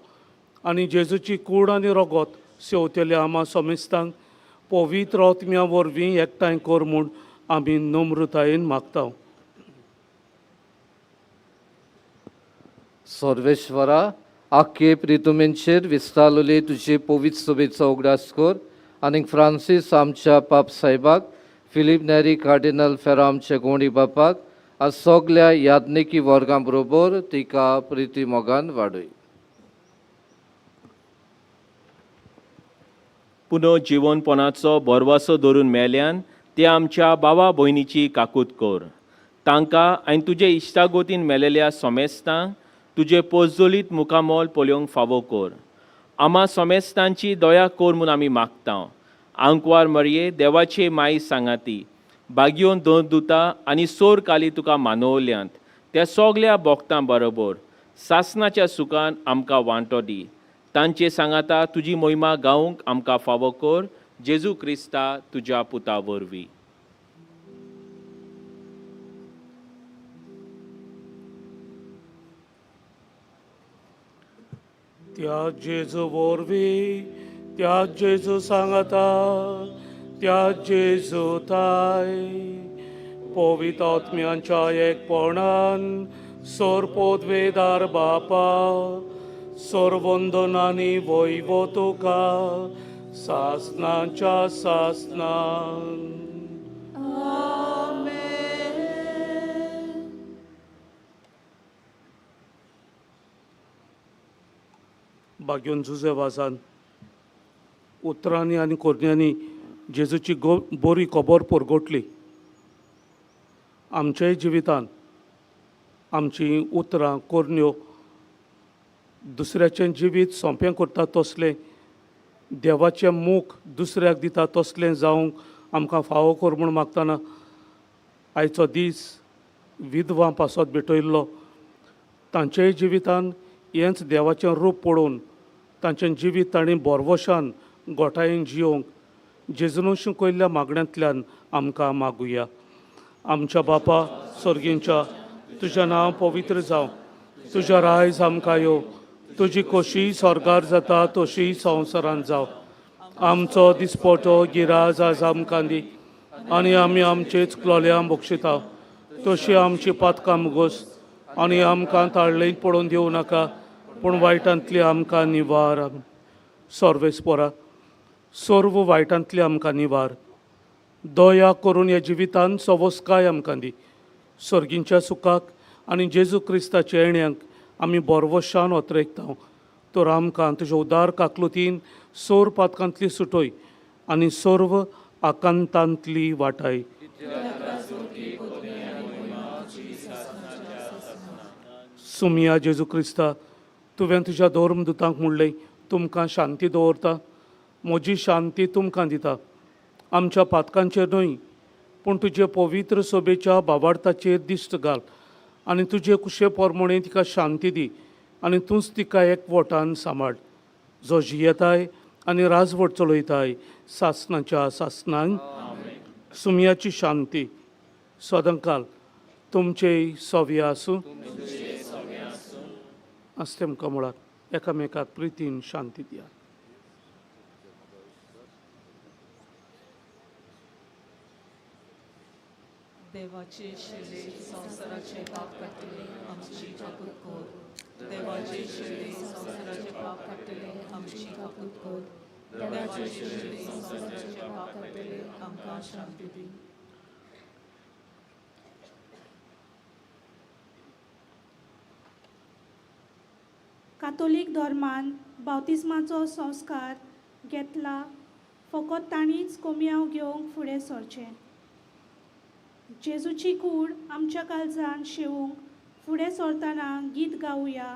आनी जेजूची कूड आनी रगत सेवतल्या आमा समेस्तांक पवित्र आत्म्या वरवीं एकठांय कर म्हूण आमी नम्रतायेन मागता. सर्वेश्वरा, आख्खे प्रितुमेंचेर विस्तारलेली तुजी पवित्र सभेचो उगडास कर आनी फ्रांसीस आमच्या पाप साहेबाक, फिलीप नेरी कार्डिनल फेरो आमच्या गोंडी बापाक आनी सगल्या याज्ञिकी वर्गां बरोबर तिका प्रिती मोगान वाडय. पुनः जिवनपणाचो भरवासो धरून मेल्यान ते आमच्या बाबा भयणीची काकूत कर. तांकां आनी तुजे इश्टागोतीन मेलेल्या सोमेस्तांक तुजे पोजोलीत मुखामोल पळोवंक फावो कर. आमा सोमेस्तांची दया कर म्हूण आमी मागता. आंकवार मरये देवाचे माई सांगाती बागयोन दोन दुता आनी सोर काली तुका मानवल्यांत त्या सगल्या भोक्तां बरोबर सासनाच्या सुखान आमकां वांटो दी. तांचे सांगाता तुजी मोहिमा गावंक आमकां फावो कर. जेजू क्रिस्ता तुज्या पुता वरवीं. त्या जेजू वरवीं, त्या जेजू सांगाता, त्या जेजू ताय पवित्र आत्म्यांच्या एकपणान सोरपोदवेदार बापा सोरवंदनांनी वैवो तुका सासनाच्या सासनान. बाग्योन जुजे वाजान उतरांनी आनी कोरण्यांनी जेजूची बरी खबर परगटली. आमच्याय जिवितान आमचीं उतरां कोरण्यो दुसऱ्याचें जिवीत सोंपें करता तसलें, देवाचें मुख दुसऱ्याक दिता तसलें जावंक आमकां फावो कर म्हूण मागतना आयचो दीस विधवां पासत भेटयल्लो. तांच्याय जिवितान हेंच देवाचें रूप पळोवन तांचें जिवीत तांणी बोरवशान गोठायेन जियोवंक जेजून शिकयल्ल्या मागण्यांतल्यान आमकां मागुया. आमच्या बापा सर्गींच्या, तुजें नांव पवित्र जावं, तुज्या रायज आमकां यो, तुजी खोशी स्वर्गार जाता तशी संवसारांत जावं. आमचो दिसपटो गिराज आज आमकां दी आनी आमी आमचेच क्लोल्यां बक्षिता तशी आमची पातकां मुगोस आनी आमकां ताळलेंत पडोवन दिवं नाका, पूण वायटांतली आमकां निवार. सर्वेस्पोरा, सर्व वायटांतली आमकां निवार. दया करून ह्या जिवितान सवस्काय आमकां दी. सर्गींच्या सुखाक आनी जेजू क्रिस्ताच्या येण्याक आमी बोरवशान ओतरेकता. तर आमकां तुज्या उदार काकलुतीन सोर पातकांतली सुटय आनी सर्व आकांतांतली वाटाय. सुमिया जेजू क्रिस्ता, तुवें तुज्या धर्मदुतांक म्हणलें, तुमकां शांती दवरता, म्हजी शांती तुमकां दिता. आमच्या पातकांचेर न्हय पूण तुजे पवित्र सोबेच्या बाबार्थाचेर दिश्ट घाल आनी तुजे कुशे पोरमोणे तिका शांती दी आनी तूंच तिका एकवटान सांबाळ, जो जियेताय आनी राजवट चलयताय सासनाच्या सासनांक. सुमयाची शांती सदांकाल तुमचेय सव्य आसूं. आसतेम कमळात एकामेकाक प्रितीन शांती दिया. देवाचे शिले संवसाराचे पाप काडटले आमची काकूत कर. देवाचे शिले संवसाराचे पाप काडटले आमची काकूत कर. देवाचे शिले संवसाराचे पाप काडटले आमकां शांती दी. कातोलीक धर्मान बावतिस्माचो संस्कार घेतला फकत तांणीच कोमयांव घेवंक फुडें सरचें. जेजूची कूड आमच्या काळजान शेवूंक फुडें सरतना गीत गावया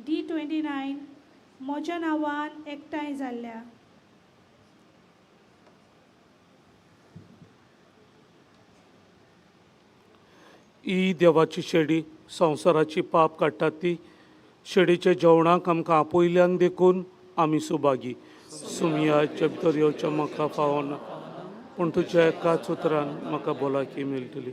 D29 म्हज्या नांवान एकठांय जाल्ल्या. ही देवाची शेडी संवसाराची पाप काडटात ती शेडीच्या जेवणाक आमकां आपयल्यान देखून आमी सुभागी. सुमयाच्या भितर येवचें म्हाका फावना, पूण तुज्या एकाच उतरान म्हाका भलायकी मेळटली.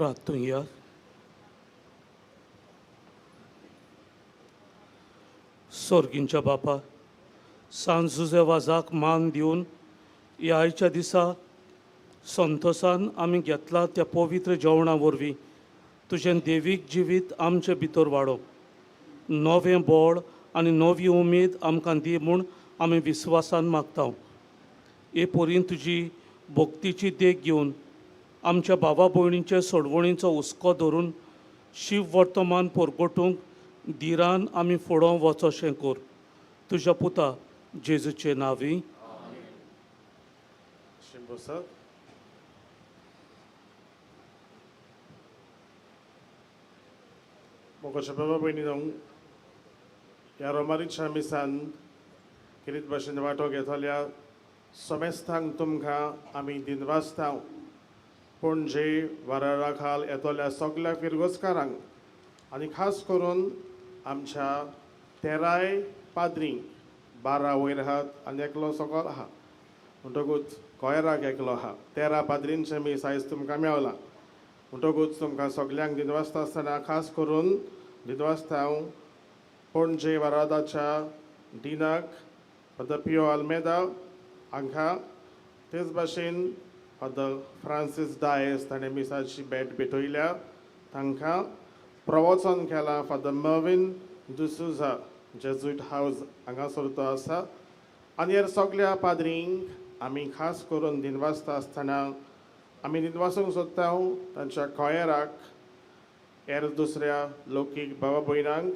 प्रार्थुया. सोर्गींच्या बापा, सांत जुजे वाजाक मान दिवन ह्या आयच्या दिसा संतोसान आमी घेतला त्या पवित्र जेवणा वरवीं तुजें देवीक जिवीत आमचे भितर वाडोवप, नवें बळ आनी नवी उमेद आमकां दी म्हूण आमी विस्वासान मागता. हे परीन तुजी भक्तीची देख घेवन आमच्या भावा भयणींचे सोडवणीचो हुस्को धरून शिव वर्तमान परगटूंक धिरान आमी फुडो वचोशें कर. तुज्या पुता जेजूचे नांवी. बसात. मोगाच्या बाबा भयणीनो, ह्या रोमारीच्या मिसान खेरीत भाशेन वांटो घेतल्या समेस्तांक तुमकां आमी दिनवासता. पणजे वरारा खाल येतल्या सगल्या फिरगोजकारांक आनी खास करून आमच्या 13 पाद्रींक, 12 वयर आहात आनी एकलो सकल आहा, म्हणटकूच कोयराक एकलो आहा. 13 पाद्रींचें मीस आयज तुमकां मेवलां. म्हणटकूच तुमकां सगल्यांक दिनवासता आसतना खास करून दिनवासता हांव पणजे वरादाच्या डिनाक फादर पियो आल्मेदा हांकां, तेच भाशेन फादर फ्रांसीस डायस ताणें मिसाची भेट भेटयल्या तांकां, प्रवचन केलां father Mervyn D'Souza Jesuit house हांगासर तो आसा. आनी ह्या सगल्या पाद्रींक आमी खास करून दिनवासता आसतना आमी दिनवासूंक सोदता तांच्या कोयराक, हेर दुसऱ्या लौकीक भावा भयणांक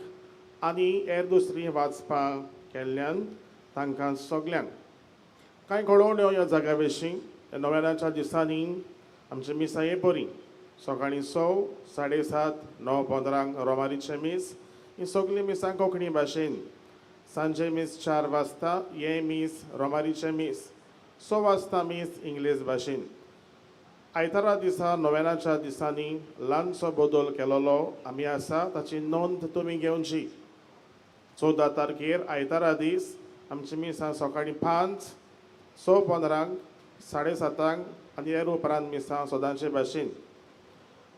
आनी हेर दुसरीं वाचपां केल्ल्यान तांकां सगल्यांक. कांय घडोवण्यो ह्या जाग्या विशीं. ह्या नव्याच्या दिसांनी आमची मिसां हे बरी सकाळीं 6, 7:30, 9:15 रोमारीचें मीस, ही सगळीं मिसां कोंकणी भाशेन. सांजे मीस 4 वाजता, हें मीस रोमारीचें मीस 6 वाजता मीस इंग्लीश भाशेन. आयतारा दिसा नव्याच्या दिसांनी ल्हानसो बदल केलोलो आमी आसा, ताची नोंद तुमी घेवची. 14 तारखेर आयतारा दीस आमची मिसां सकाळीं 5, 6:15, 7:30 आनी हेर उपरांत मिसां सदांचे भाशेन.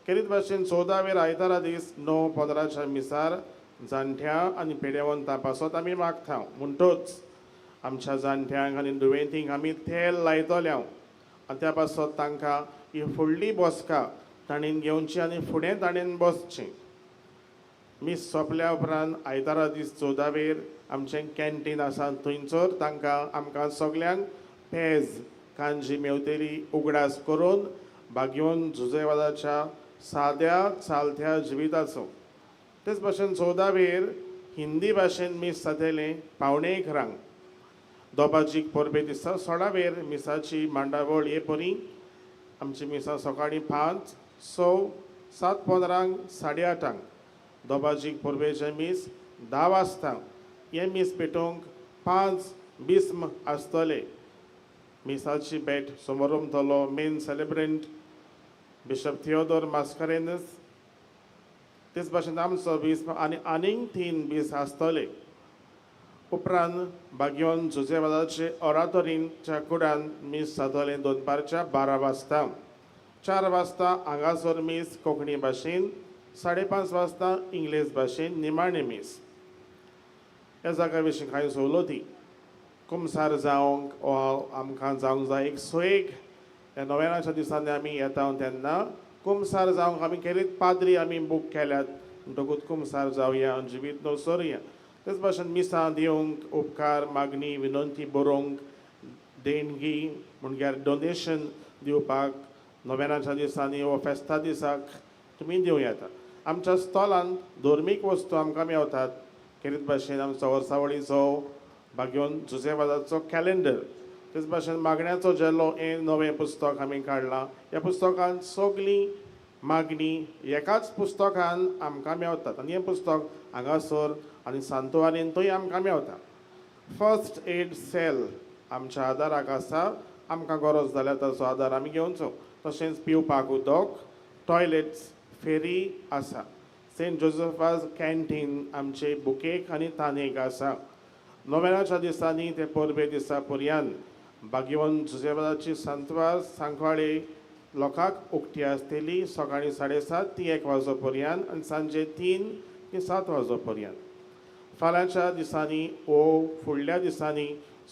खेरीत भाशेन 14वेर आयतारा दीस 9:15 मिसार जाणट्यां आनी पेडेवंतां पासत आमी मागता. म्हणटूच आमच्या जाणट्यांक आनी दुयेंतींक आमी तेल लायतले आनी त्या पासत तांकां ही फुडली बसका ताणेन घेवची आनी फुडें ताणेन बसची. मीस सोंपल्या उपरांत आयतारा दीस 14वेर आमचें कॅन्टीन आसा, थंयसर तांकां आमकां सगल्यांक पेज कांजी मेवतली उगडास करून भाग्योन जुजेवादाच्या साद्या चालत्या जिविताचो. तेच भाशेन 14वेर हिंदी भाशेन मीस जातलें 10:45. दोबाजीक परबे दिसा 16वेर मिसाची मांडावळ हे परी. आमची मिसां सकाळीं 5, 6, 7:15, 8:30. दोबाजीक परबेचें मीस 10 वाजता. हें मीस पेटोवंक 5 बिस्म आसतले. मिसाची भेट समोरमतलो main celebrant bishop Theodore Mascarenhas. तेच भाशेन आमचो बीस आनी आनीक 3 बीस आसतले. उपरांत बाग्योन जुजेवादाचे ऑरातोरींच्या कुडान मीस जातलें दनपारच्या 12 वाजता. 4 वाजता हांगासर मीस कोंकणी भाशेन, 5:30 वाजता इंग्लीश भाशेन निमाणें मीस. ह्या जाग्या विशीं कांय सवलती कुमसार जावंक वा आमकां जावंक जाय एक सोयेक. ह्या नव्याच्या दिसांनी आमी येता तेन्ना कुमसार जावंक आमी खेरीत पाद्री आमी बूक केल्यात, म्हणटकूच कुमसार जावया, जिवीत न्हू सोरया. तेच भाशेन मिसां दिवंक, उपकार मागणी विनंती बरोवंक, देणगी म्हणल्यार डोनेशन दिवपाक नव्याच्या दिसांनी वा फेस्ता दिसाक तुमी दिवं येता. आमच्या स्टॉलांत धर्मीक वस्तू आमकां मेवतात. खेरीत भाशेन आमचो वर्सावळीचो भाग्योन जुजेवादाचो कॅलेंडर, तेच भाशेन मागण्याचो जेलो हें नवें पुस्तक आमी काडलां. ह्या पुस्तकांत सगळीं मागणी एकाच पुस्तकान आमकां मेवतात आनी हें पुस्तक हांगासर आनी सांतवारींतूय आमकां मेवता. फर्स्ट एड सेल आमच्या आदाराक आसा, आमकां गरज जाल्यार ताचो आदार आमी घेवचो. तशेंच पिवपाक उदक, टॉयलेट्स, फेरी आसा. सेंट जोजफाज कॅन्टीन आमचे बुकेक आनी तानेक आसा. नोव्हेंबराच्या दिसांनी ते परबे दिसा पर्यंत भाग्यवंत जुजेवादाची सांतवार सांकवाळे लोकांक उक्ती आसतली सकाळीं 7:30 ती 1 वाजो पर्यंत आनी सांजे 3 ते 7 वाजो पर्यंत. फाल्यांच्या दिसांनी ओ फुडल्या दिसांनी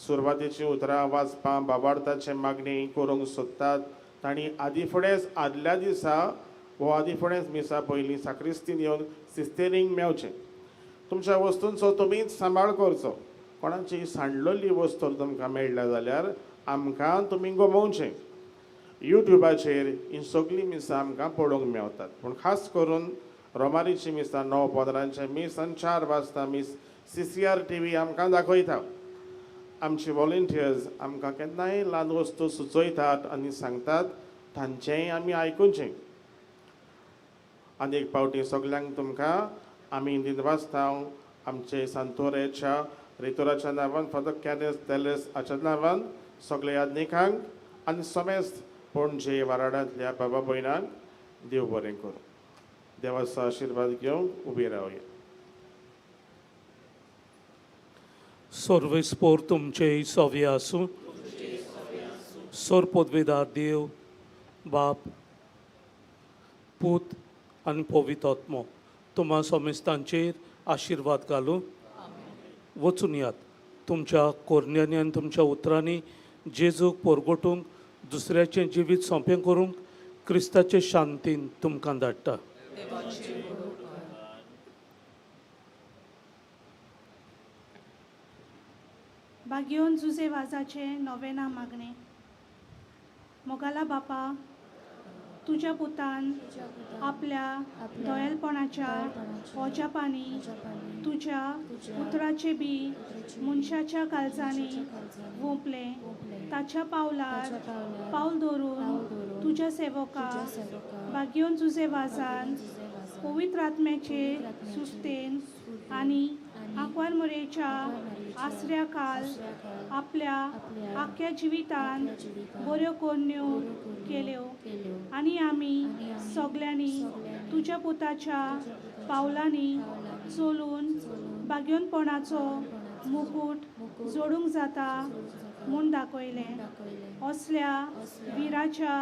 सुरवातेची उतरां वाचपां बाबार्थाचे मागणी करूंक सोदतात तांणी आदी फुडेंच आदल्या दिसा वो आदी फुडेंच मिसा पयलीं साक्रिस्तीन येवन सिस्तेरींक मेवचें. तुमच्या वस्तूंचो तुमीच सांबाळ करचो. कोणाची सांडलेली वस्तू तुमकां मेळ्ळ्या जाल्यार आमकां तुमी गमोवचें. युट्युबाचेर ही सगळीं मिसां आमकां पळोवंक मेवतात, पूण खास करून रोमारीची मिसां 9:15 मीस आनी 4 वाजता मीस CCR TV आमकां दाखयता. आमची वॉलंटियर्स आमकां केन्नाय ल्हान वस्तू सुचयतात आनी सांगतात, तांचेंय आमी आयकुचें. आनी एक पावटी सगल्यांक तुमकां आमी दिनवासता आमचे सांतोरेच्या रितोराच्या नांवान, फादर कॅनस तेलेस हाच्या नांवान सगल्या यादनिकांक आनी समेस्त पणजे वाराडांतल्या बाबा भयणांक देव बरें करूं. देवाचो आशिर्वाद घेवन उबी रावया. सर्वेस्पोर तुमचे सव्य आसूं. सोरपोदवेदार देव बाप पूत आनी पवित्र आत्मो तुमा समेस्तांचेर आशिर्वाद घालूं. वचून यात तुमच्या कोरण्यांनी आनी तुमच्या उतरांनी जेजूक पोरगोटूंक दुसऱ्याचें जिवीत सोंपें करूंक क्रिस्ताचे शांतीन तुमकां धाडटा. बागयोन जुजे वाजाचें नोवेना मागणें. मोगाला बापा, तुज्या पुतान आपल्या दोयेलपणाच्या ओजापांनी तुज्या उतराचें बी मनशाच्या काळजांनी वोंपलें. ताच्या पावलार पावल दवरून तुज्या सेवका बागयोन जुजे वाजान पवित्र आत्म्याचे सुस्तेन आनी आंकवार मोरेच्या आसऱ्या काल आपल्या आख्या जिवितान बऱ्यो कोरण्यो केल्यो आनी आमी सगल्यांनी तुज्या पुताच्या पावलांनी चलून बागयोनपणाचो मुकूट जोडूंक जाता म्हूण दाखयलें. असल्या विराच्या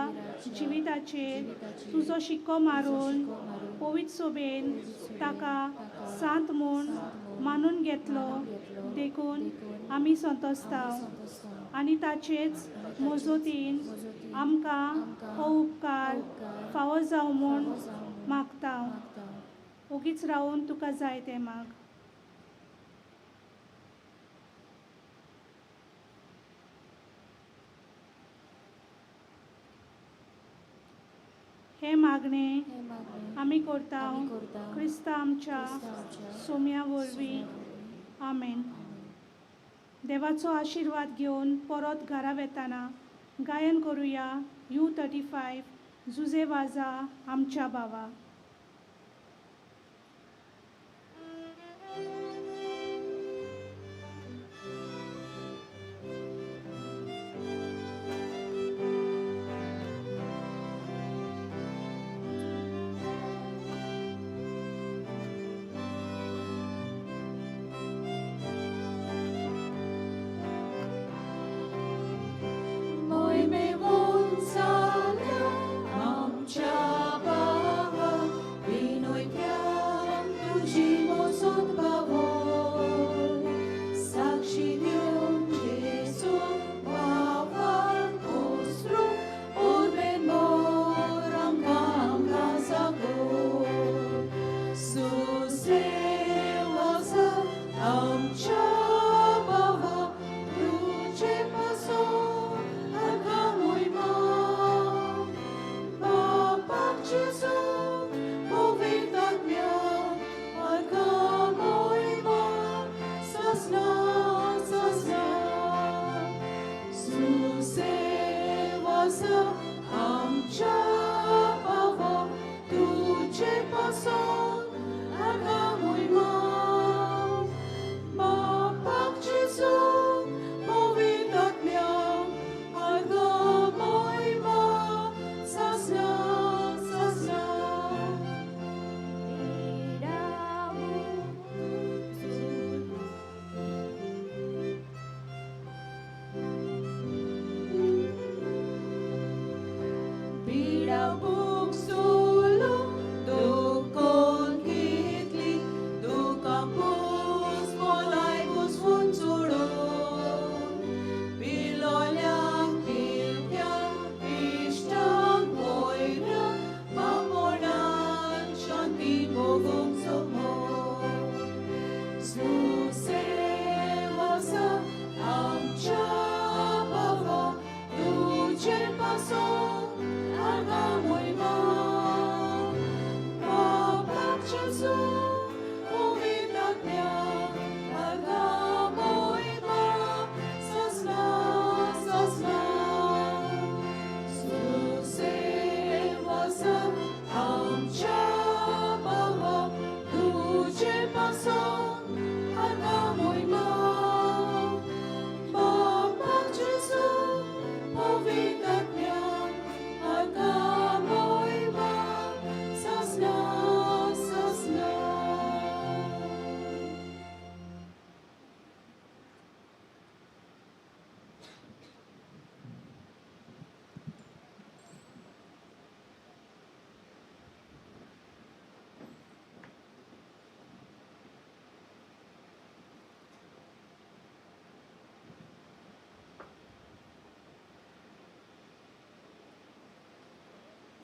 जिविताचेर तुजो शिक्को मारून पवित्र सोबेन ताका सांत म्हूण मानून घेतलो देखून आमी संतोस्ता आनी ताचेच मजतीन आमकां हो उपकार फावो जावं म्हूण मागता. ओगीच रावून तुका जाय तें माग. हे मागणे आमी करता क्रिस्ता आमच्या सोम्या वरवीं. आमेन. देवाचो आशिर्वाद घेवन परत घरा वेताना गायन करुया U35 Jose वाजा आमच्या बाबा.